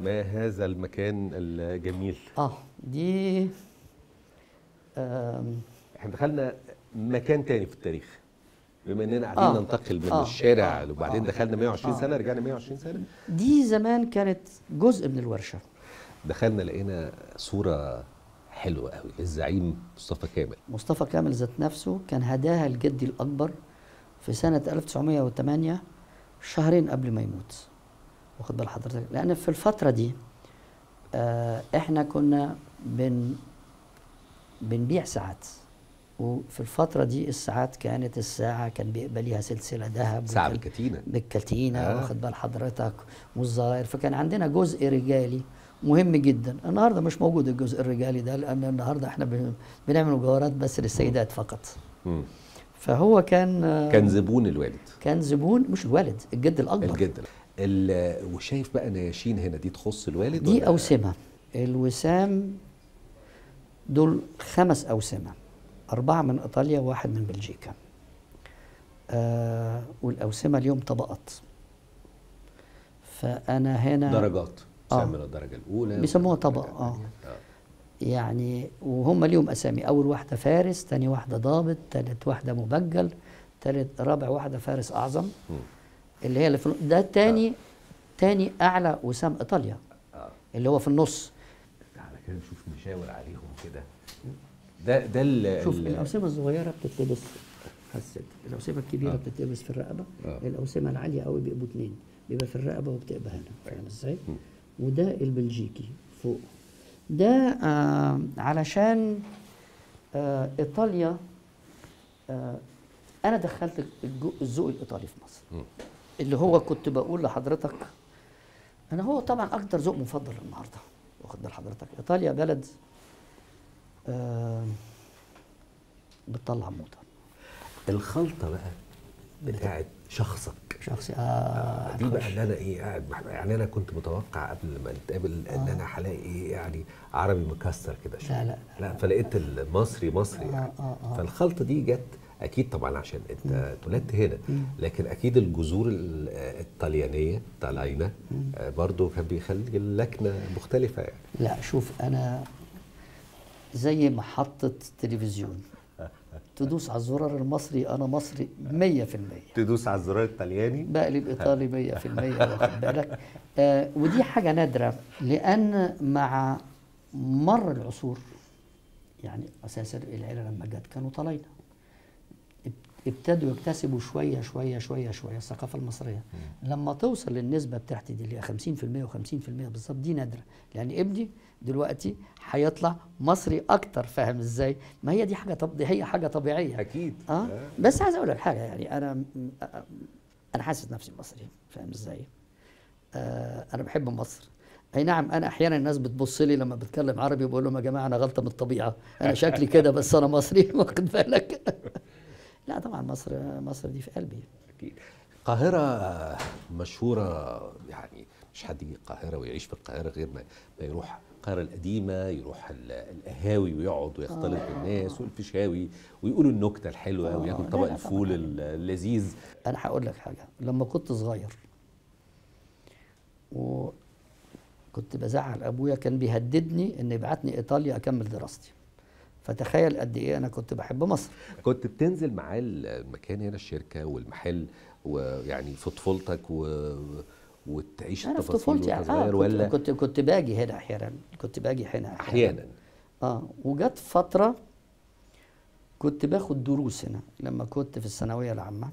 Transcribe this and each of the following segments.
ما هذا المكان الجميل؟ دي احنا دخلنا مكان تاني في التاريخ، بما اننا قاعدين ننتقل من الشارع وبعدين دخلنا 120 سنة، رجعنا 120 سنة. دي زمان كانت جزء من الورشة. دخلنا لقينا صوره حلوة قوي للزعيم مصطفى كامل. مصطفى كامل ذات نفسه كان هداها لجدي الاكبر في سنة 1908، شهرين قبل ما يموت. واخد بال حضرتك؟ لان في الفترة دي احنا كنا بنبيع ساعات، وفي الفترة دي الساعات كانت الساعة كان بيبقى ليها سلسلة ذهب، ساعة بالكتينة، بالكتينة واخد بال حضرتك، والزراير. فكان عندنا جزء رجالي مهم جدا. النهارده مش موجود الجزء الرجالي ده، لأن النهارده احنا بنعمل مجوهرات بس للسيدات فقط. فهو كان زبون الوالد، كان زبون، مش الوالد، الجد الأكبر. الجد. وشايف بقى نياشين هنا، دي تخص الوالد؟ دي أوسمة. الوسام دول 5 أوسمة، 4 من إيطاليا وواحد من بلجيكا. والأوسمة اليوم طبقات. فأنا هنا درجات، من الدرجة الأولى بيسموها طبق. يعني وهم ليهم أسامي. أول واحدة فارس، تاني واحدة ضابط، تالت واحدة مبجل، تالت رابع واحدة فارس أعظم، اللي هي اللي في ده تاني تاني أعلى وسام إيطاليا، اللي هو في النص. تعالى كده نشوف، نشاور عليهم كده. ده شوف الأوسمة الصغيرة بتتلبس في الصدر، الأوسمة الكبيرة بتتلبس في الرقبة، الأوسمة العالية قوي بيبقوا 2، بيبقى في الرقبة وبتبقى هنا، فاهم ازاي؟ وده البلجيكي فوق ده. علشان إيطاليا، أنا دخلت الذوق الإيطالي في مصر، اللي هو كنت بقول لحضرتك أنا هو طبعا أكتر ذوق مفضل النهارده، واخد بال حضرتك؟ إيطاليا بلد بتطلع موضة. الخلطة بقى بتاعت شخصك، شخصي دي بقى اللي انا قاعد، يعني انا كنت متوقع قبل ما نتقابل ان انا هلاقي يعني عربي مكسر كده شوية. لا لا لا، فلقيت المصري مصري يعني. فالخلطه دي جت اكيد طبعا عشان انت اتولدت هنا، لكن اكيد الجذور الطليانيه طالعينه برضو كان بيخلي اللكنة مختلفة يعني. لا شوف، انا زي محطة تلفزيون تدوس على الزرار المصري أنا مصري 100%، تدوس على الزرار الطلياني بقلب إيطالي 100%، واخد بالك؟ ودي حاجة نادرة، لأن مع مر العصور يعني أساسا العيلة لما جت كانوا طلاينة، ابتدوا يكتسبوا شوية شوية شوية شوية الثقافة المصرية. لما توصل للنسبة بتاعتي دي اللي هي 50% و50% بالظبط، دي نادرة، لأن ابني دلوقتي هيطلع مصري أكتر، فاهم إزاي؟ ما هي دي حاجة، طب دي هي حاجة طبيعية أكيد. بس عايز أقول لك حاجة، يعني أنا حاسس نفسي مصري، فاهم إزاي؟ أنا بحب مصر. أي نعم، أنا أحيانا الناس بتبص لي لما بتكلم عربي وبقول لهم يا جماعة أنا غلطة من الطبيعة، أنا شكلي كده بس أنا مصري، واخد بالك؟ لا طبعا مصر دي في قلبي. أكيد. القاهرة مشهورة، يعني مش حد يجي القاهرة ويعيش في القاهرة غير ما يروح القاهرة القديمة، يروح القهاوي ويقعد ويختلط بالناس والفيشاوي ويقولوا النكتة الحلوة وياكل طبق الفول اللذيذ. أنا هقول لك حاجة، لما كنت صغير وكنت بزعل أبويا، كان بيهددني إن يبعتني إيطاليا أكمل دراستي. فتخيل قد ايه انا كنت بحب مصر. كنت بتنزل معاه المكان هنا، الشركة والمحل، ويعني في طفولتك وتعيش التفاصيل؟ انا في طفولتي صغير ولا كنت باجي هنا احيانا، كنت باجي هنا احيانا. وجت فترة كنت باخد دروس هنا لما كنت في الثانوية العامة.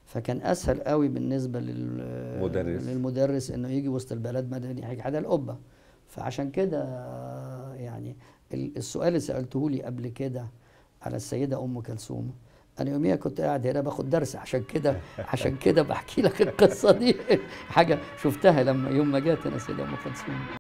فكان اسهل قوي بالنسبة للمدرس انه يجي وسط البلد مدني حاجة حدا القبة. فعشان كده يعني السؤال اللي سألته لي قبل كده على السيدة أم كلثوم، أنا يوميها كنت قاعد هنا باخد درس، عشان كده بحكي لك القصة دي. حاجة شفتها لما يوم ما جت أنا السيدة أم كلثوم.